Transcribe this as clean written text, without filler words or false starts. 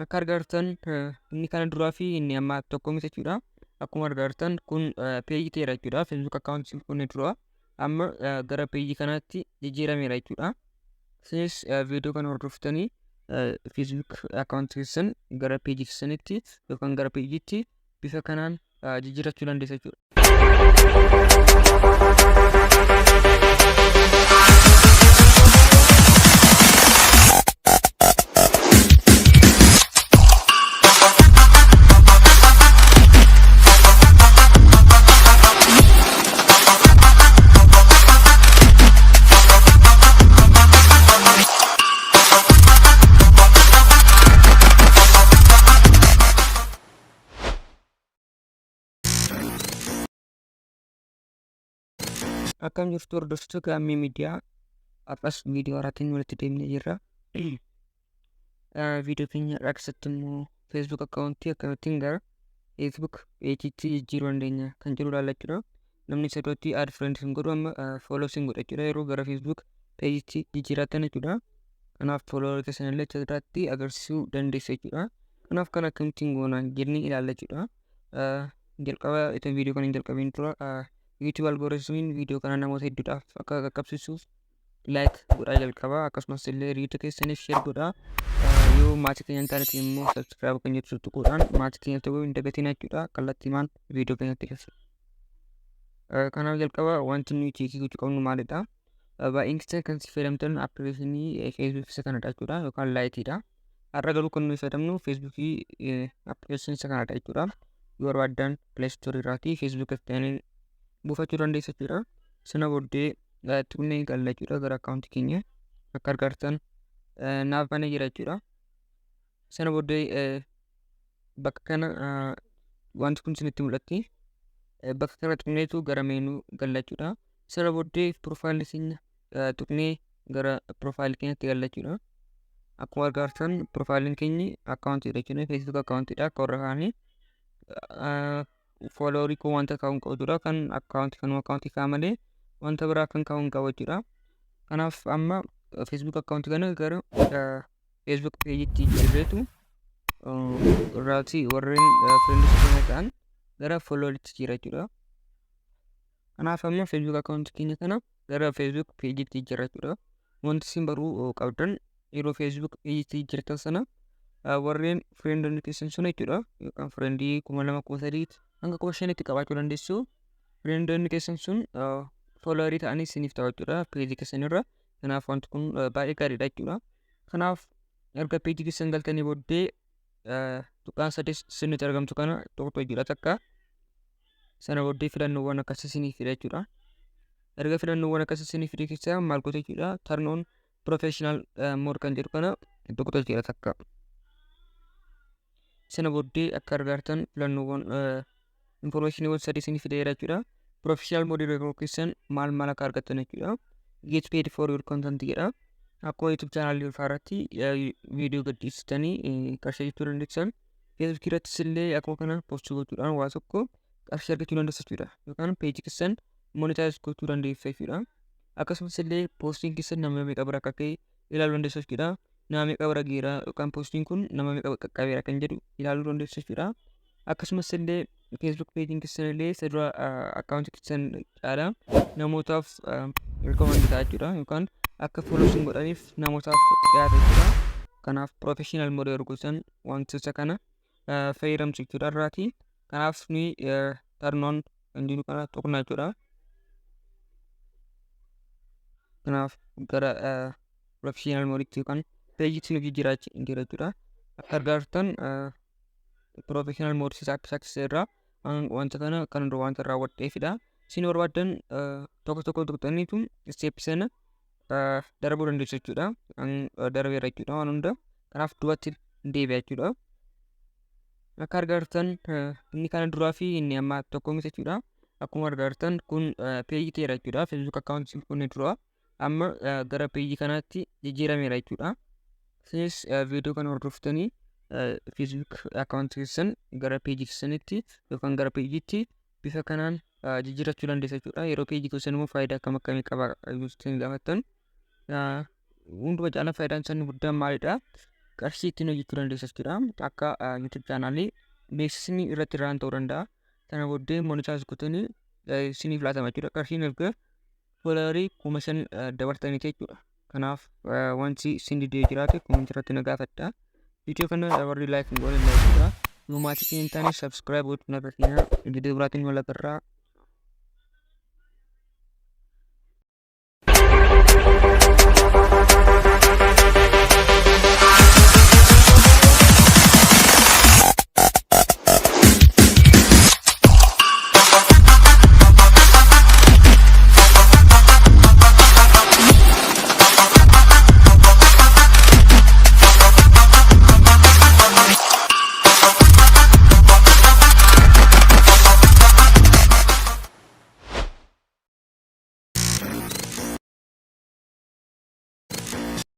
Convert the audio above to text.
Akka argartan inni kana duraa fi inni ammaa tokko miti jechuudha. Akkuma argartan kun peejii ta'eera jechuudha. Facebook akkaawuntiin kun dura amma gara peejii kanaatti jijjiirameera jechuudha. Isinis viidiyoo kana hordoftanii Facebook akkaawuntii keessan gara peejii keessanitti yookaan gara peejiitti bifa kanaan jijjiirachuu dandeessu jechuudha. Akkam jirtu hordoftoota Gaammee Miidiyaa, har'as viidiyoo haaraatiin walitti deemnee jirra. Viidiyoo keenya har'aa keessatti immoo Facebook akkaawuntii akkamittiin gara Facebook peejiitti jijjiiruu dandeenya kan jedhu ilaalla jechuudha. Namni isa duratti add friend sin godhu amma follow sin godha jechuudha yeroo gara Facebook peejiitti jijjiirrattan jechuudha. Kanaaf follower keessan illee achirratti agarsiisuu dandeessu jechuudha. Kanaaf kan akkamittiin goona jennee ilaalla jechuudha. Jalqaba itoo viidiyoo kana hin jalqabiin dura YouTube algoritmiin viidiyoo kana namoota hedduudhaaf akka qaqqabsiisuuf like godhaa jalqaba, akkasumas illee hiriyoota keessaniif share godhaa. Yoo maatii keenya hin taane immoo subscribe kan jettu tuquudhaan maatii keenya ta'uu hin dagatinaa jechuudha. Kallattiimaan viidiyoo keenyatti keessa. Kanaaf jalqaba wanti nuyi cheekii gochuu qabnu maalidha? Baay'een keessan kan itti fayyadamtan appilikeeshinii Facebook isa kanadha jechuudha yookaan laayitiidha. Har'a garuu kan nuyi fayyadamnu Facebookii appilikeeshinii isa kanadha jechuudha. Yoo barbaaddan Play Store irraatii Facebook itti buufachuu dandeessu jechuudha. Sana booddee tuqnee galla jechuudha gara akkaawuntii keenya. Akka argartan naaf banee jira jechuudha. Sana booddee bakka kana wanti kun isinitti mul'atti. Bakka kana tuqneetu gara meenuu galla jechuudha. Sana booddee piroofaayilii keenya tuqnee gara piroofaayilii keenyatti galla jechuudha. Akkuma argartan piroofaayiliin keenya akkaawuntiidha jechuudha. Facebook akkaawuntiidha akka warra kaanii. Fooloorii koo wanta kaa'uun qabu jechuudha. Kan akkaawuntii kanuma akkaawuntii kaa'a malee wanta biraa kan kaa'uun qabu jechuudha. Kanaaf amma Facebook akkaawuntii kana gara Facebook peejitti jijjiirreetu irraatii warreen friends keenya ta'an gara foolooriitti jijjiirra jechuudha. Kanaaf amma Facebook akkaawuntii keenya kana gara Facebook peejitti jijjiirra jechuudha. Wanti isin baruu qabdan, yeroo Facebook peejitti jijjiirtan sana warreen friendonni keessan sun jechuudha, yookaan friendii 2000, 3000 hanga 5000tti qabaachuu dandeessu. Friendonni keessan sun foolowerii ta'anii isiniif ta'u jechuudha peejii keessan irra. Kanaaf wanti kun baay'ee gaariidha jechuudha. Kanaaf erga peejii keessan galtanii booddee tuqaan sadii isinitti argamtu kana tuqxu jechuudha takka. Sana booddee filannoowwan akkasii isiniif fida jechuudha. Erga filannoowwan akkasii isiniif fide keessaa maal gootu jechuudha? Turn on professional mode kan jedhu kana tuqxu jechuudha takka. Sana booddee akka argartan filannoowwan informationiiwwan sadii isiniif fideera jechuudha. Professional mode yeroo keessan maal maal akka argattan jechuudha. Get paid for your content jedha. Akkuma YouTube channel irratti viidiyoo gadhiistanii qarshii argachuu dandeessan, Facebook irrattis illee akkuma kana post gochuudhaan waa tokko qarshii argachuu dandeessu jechuudha. Yookaan peejii keessan monetize gochuu dandeessu jechuudha. Akkasumas illee poostiin keessan nama meeqa bira akka ga'e ilaaluu dandeessu jechuudha. Nama meeqa bira geera yookaan poostiin kun nama meeqa qaqqabeera kan jedhu ilaaluu dandeessu jechuudha. Akkasumas illee Facebook peejiin keessan illee isa dura akkaawuntii keessan caalaa namootaaf recommend ta'a jechuudha, yookaan akka follow isin godhaniif namootaaf dhiyaata jechuudha. Kanaaf professional mode yeroo gosan wantoota kana fayyadamtu jechuudha irraati. Kanaaf nuyi turn on kan jedhu kana tuqna jechuudha. Kanaaf gara professional modetti yookaan peejitti nu jijjiiraa jira jechuudha. Akka argartan professional mode success irraa wanta kana kan dura wanta raawwadheefidha. Isin barbaaddan tokko tokko tuqxaniitu step sana darbuu dandeessu jechuudha. Darbeera jechuudha waan hunda. Kanaaf duubatti deebi'a jechuudha. Akka argartan inni kana duraa fi inni ammaa tokko miti jechuudha. Akkuma argartan kun peejii ta'eera jechuudha. Facebook akkaawuntiin kun dura amma gara peejii kanaatti jijjiirameera jechuudha. Isinis viidiyoo kana hordoftanii Facebook akkaawuntii keessan gara peejii keessanitti yookaan gara peejiitti bifa kanaan jijjiirachuu dandeessu jechuudha. Yeroo peejii keessan immoo faayidaa akkam akkamii qaba isin gaafattan, hunduma caalaa faayidaan isaanii guddaan maalidha? Qarshii ittiin hojjechuu dandeessa jechuudha. Akka YouTube channelii beeksisni irratti run ta'uu danda'a. Sana booddee monetize gootanii isiniif laatama jechuudha. Qarshiin erga followerii 5,000 dabartaniiti jechuudha. Kanaaf wanti isin didee jiraate commentii irratti na gaafadha. Viidiyoo kana warri like hin goone like godhaa. Yoo maatii keenya hin taane subscribe gochuu na irratti. Viidiyoo biraatiin wal agarraa.